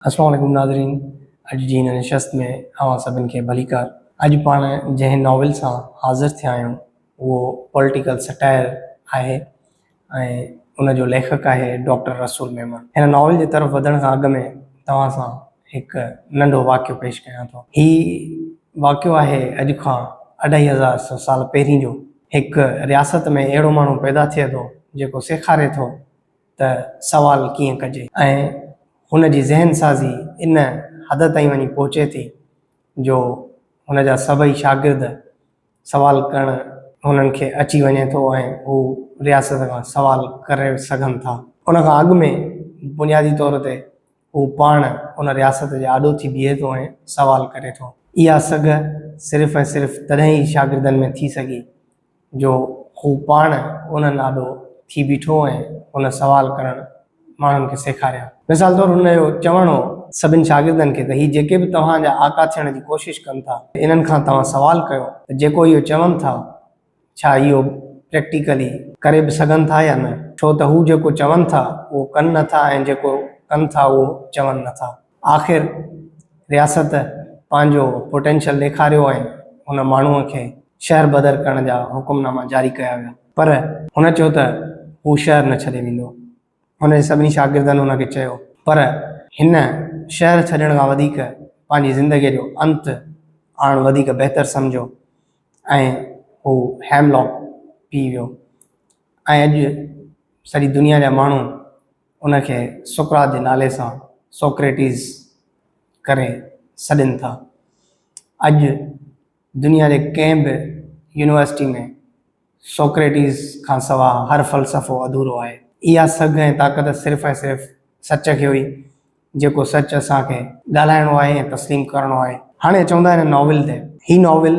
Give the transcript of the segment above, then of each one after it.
السلام عليڪم ناظرين اڄ جي هن نشست ۾ اوهان سڀن کي ڀليڪار. اڄ پاڻ جنهن ناول سان حاضر ٿيا آهيون اهو پوليٽيڪل سٽائر آهي ۽ ان جو ليکڪ آهي ڊاڪٽر رسول ميمڻ. هن ناول جي طرف وڌڻ کان اڳ ۾ توهان سان هڪ ننڍو واقعو پيش ڪيان ٿو. هي واقعو آهي اڄ کان اڍائي هزار سو سال پهرين جو. هڪ رياست ۾ اهڙو ماڻهو پيدا ٿئي ٿو جيڪو سيکاري ٿو ته سوال ڪيئن ڪجي ۽ هن جي ذهن سازي ان حد تائين وڃي پهچي ٿي جو هن جا سڀئي شاگرد سوال ڪرڻ هنن کي اچي وڃي ٿو ۽ هو رياست کان سوال ڪري سگهن ٿا. ان کان اڳ ۾ بنيادي طور تي هو پاڻ ان رياست جي آڏو ٿي بيهي ٿو ۽ سوال ڪري ٿو. اها سگهه صرف ۽ صرف تڏهن ئي شاگردن ۾ ٿي سگهي جو هو پاڻ انهن آڏو ٿي بيٺو ۽ هن سوال ڪرڻ ماڻهن کي سيکاريا. مثال طور هن جو چوڻ هو سڀن شاگردن کي ته هي جيڪي به توهان جا آقا ٿيڻ جي ڪوشش ڪن ٿا انهن کان توهان سوال ڪيو ته جيڪو اهو چون ٿا ڇا اهو پريڪٽيڪلي ڪري به سگهن ٿا يا نه؟ ڇو ته هو جيڪو چون ٿا اهو ڪن نه ٿا ۽ جيڪو ڪن ٿا اهو چون نه ٿا. آخر رياست پنهنجو پوٽينشل ڏيکاريو ۽ ان ماڻهوء کي شهر بدر ڪرڻ جا حڪم ناما جاري ڪيا ويا. پر هن چيو ته هو شهر نه ڇڏي ويندو. هن جي سڀني شاگردن هن کي چيو. پر هن شهر ڇڏڻ کان وڌيڪ پنهنجي زندگيء جو انت آڻڻ وڌيڪ بهتر سمجهيو ۽ هو هيملاڪ پي ويو ۽ اڄ سڄي دنيا جا ماڻهو ان کي سقراط جي نالي سان سوڪريٽيز ڪري سڏين ٿا. اڄ دنيا جي ڪنهن به يونيورسٽي ۾ سوڪريٽيز کان سوا هر فلسفو اڌورو آهي. اها سگهه ۽ طاقت صرف ۽ صرف سچ کي هئي، جيڪو سچ اسان کي ڳالهائڻو آهي ۽ تسليم ڪرڻو آهي. هاڻي اچون ٿا هن ناول تي. هي ناول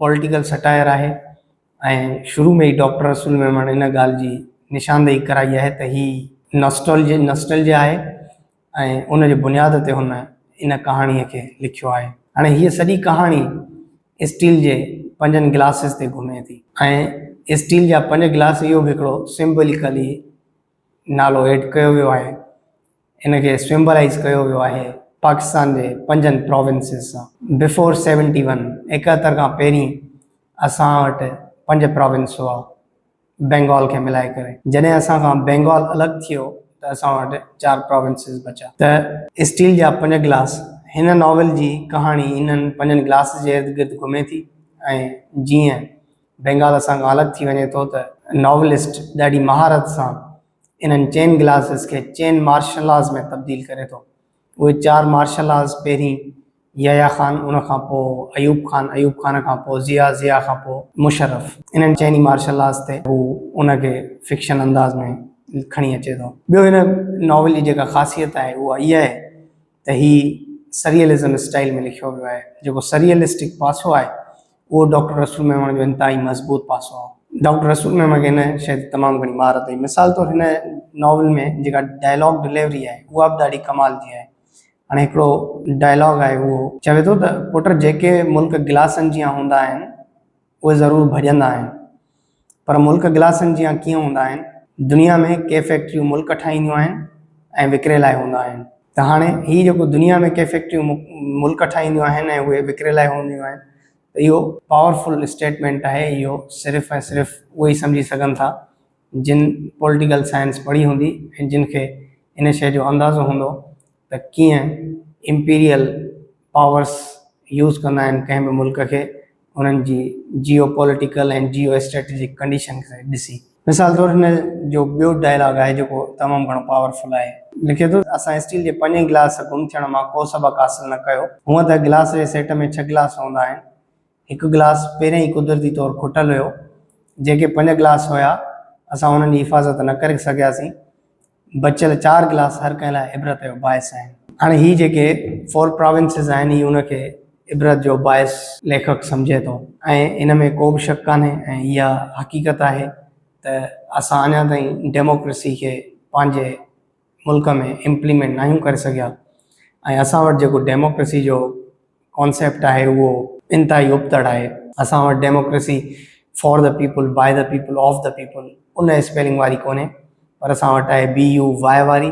پوليٽيڪل سٽائر آهي. ۽ شروع ۾ ئي ڊاڪٽر رسول ميمڻ ان ڳالهه جي نشاندهي ڪرائي آهي ته هي ناسٽالجيا Nostalgia آهي ۽ ان جي بنياد تي هن ان ڪهاڻيء کي لکيو آهي. هاڻي هيء سڄي ڪهاڻي اسٽيل جي پنجن گلاسز تي گهمي ٿي ۽ اسٽيل جا پنج گلاس اهو به هڪڙو سمبوليڪلي نالو ايڊ ڪيو ويو آهي. ان کي سمبلائيز ڪيو ويو آهي پاڪستان جي پنجن پراونسز سان. بفور سيونٽي ون، ايڪهتر کان پهرين اسان وٽ پنج پراونس هئا بينگال کي ملائي ڪري. جڏهن اسان کان بينگال الڳ ٿيو ته اسان وٽ چار پراونسز بچا. ته اسٽيل جا پنج گلاس هن ناول جي ڪهاڻي انهن پنجن گلاسز جي ارد گرد گهمي ٿي ۽ جيئن بينگال اسان کان الڳ ٿي وڃي ٿو ته ناولسٽ ڏاڍي مهارت سان انهن چئن گلاسز کي چئن مارشل لاز ۾ تبديل ڪري ٿو. اهي چار مارشل لاز پهرين يحيٰ خان، ان کان پوء ايوب خان، ايوب خان کان پوء ضياء، ضياء کان پوء مشرف. انهن چئني مارشل لاز تي هو ان کي فڪشن انداز ۾ کڻي اچي ٿو. ٻيو هن ناول جي جيڪا خاصيت آهي اها اها آهي ته هي سريئلزم اسٽائيل ۾ لکيو ويو آهي. جيڪو سريئلسٽڪ پاسو آهي اهو ڊاڪٽر رسول ميمڻ جو انتهائي مضبوط پاسو آهي. ڊاڪٽر رسول ميمڻ کي هن شيء تي تمام گهڻي مهارت هئي. مثال طور هن ناول ۾ جيڪا ڊائلاگ ڊليوري آهي اها به ڏاڍي ڪمال جي آهي. هاڻي هڪڙو ڊائلاگ آهي اهو چوي ٿو ته پٽ جيڪي ملڪ گلاسن جيان هوندا آهن اهي ضرور ڀڄندا آهن پر ملڪ گلاسن جيان ڪيئن هوندا آهن؟ دنيا ۾ ڪي فيڪٽريون ملڪ ٺاهينديون آهن ۽ وڪري لاء هوندا آهن ته هاڻي هي جيڪو دنيا ۾ ڪي فيڪٽريون ملڪ ٺاهينديون آهن ۽ اهي وڪري لاء هونديون آهن ته اهو پاورفل اسٽيٽمينٽ آهي اهو صرف ۽ صرف اهي ئي سمجهي سگهن ٿا جن پوليٽيڪل سائنس پڙهي هوندي ۽ جن کي ان شيء جو اندازو هوندو ته ڪيئن امپيريل پاورس يوز ڪندا آهن ڪنهن به ملڪ کي انهن جي geo political ۽ geo strategic condition کي ڏسي. مثال طور هن جو ٻيو ڊائلاگ آهي جيڪو تمام گهڻو پاورفل آهي. لکي ٿو، اسان اسٽيل جي پنجين گلاس گم ٿيڻ مان ڪو سبق حاصل نه ڪيو. هونء ته گلاس جي سيٽ ۾ ڇهه گلاس هوندا آهن. هڪ گلاس پهريان ئي قدرتي طور کٽل هيو. جيڪي پنج گلاس هيا، اسان انهن جي حفاظت نه ڪري سگهياسين. بچيل چار گلاس هر ڪنهن لاء عبرت جو باعث آهن. هاڻي هي جيڪي فور پراونسز آهن هي ان کي عبرت جو باعث ليکڪ سمجهي ٿو ۽ ان ۾ ڪو به شڪ ڪانهي ۽ اها حقيقت آهي ته اسان اڃا تائين ڊيموڪريسي کي پنهنجي ملڪ ۾ امپليمينٽ ناهيون ڪري سگهيا ۽ اسان وٽ جيڪو ڊيموڪريسي جو ڪانسيپٽ آهي اهو انتهائي ابتڙ آهي. اسان وٽ democracy for the people, by the people, of the people in spelling واري ڪونهي پر اسان وٽ آهي بي يو واء واري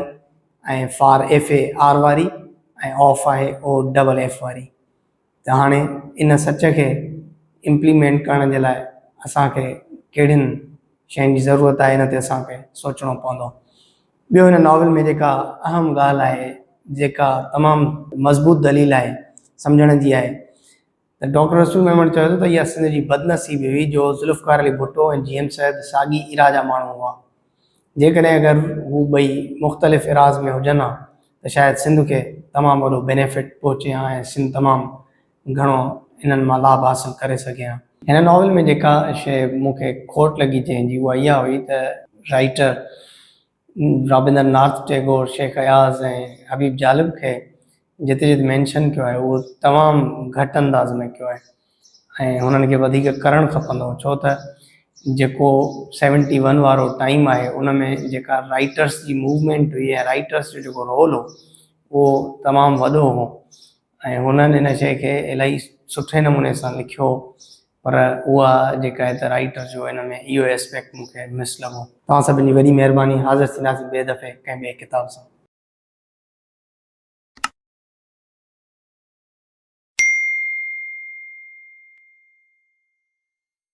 ۽ فار ايف اي آر واري. ۽ آف آهي او ڊبل ايف واري. ته هاڻي ان سچ کي امپليمينٽ ڪرڻ جي لاء اسان کي ڪهڙين شين جي ضرورت آهي ان تي اسان کي سوچڻو پوندو. ٻيو هن ناول ۾ جيڪا اهم ڳالهه آهي جيڪا تمام مضبوط دليل آهي سمجهڻ جي آهي ته ڊاڪٽر رسول ميمڻ چوي ٿو ته اها سنڌ جي بدنصيبي هئي جو ذوالفقار علي ڀٽو ۽ جي ايم سيد ساڳي ايرا جا ماڻهو هئا. جيڪڏهن اگر هو ٻئي مختلف ايراز ۾ هجن ها ته شايد سنڌ کي تمام وڏو بينيفٽ پهچي ها ۽ سنڌ تمام گهڻو انهن مان لاڀ حاصل ڪري سگهي ها. هن ناول ۾ جيڪا شيء مون کي کوٽ لڳي جنهن جي اها اها هئي ته رائيٽر رابندر ناٿ ٽيگور، شيخ اياز ۽ حبيب جالب کي جتي جتي مينشن ڪيو آهي اهو تمام گهٽ انداز ۾ ڪيو آهي ۽ هنن کي وڌيڪ ڪرڻ کپندو هو ڇو ته جيڪو سيونٽي ون وارو ٽائيم آهي ان ۾ جيڪا رائيٽرس جي موومينٽ هئي ۽ رائيٽرس جو جيڪو رول هو اهو تمام وڏو هو ۽ هنن ان شيء کي الاهي سٺي نموني سان لکيو پر اها جيڪا آهي ته رائيٽر جو ان ۾ اهو اسپيڪٽ مون کي مس لڳو. توهان سڀني جي وڏي مهرباني حاضر ٿينداسين ٻئي دفعي ڪنهن ٻئي ڪتاب سان.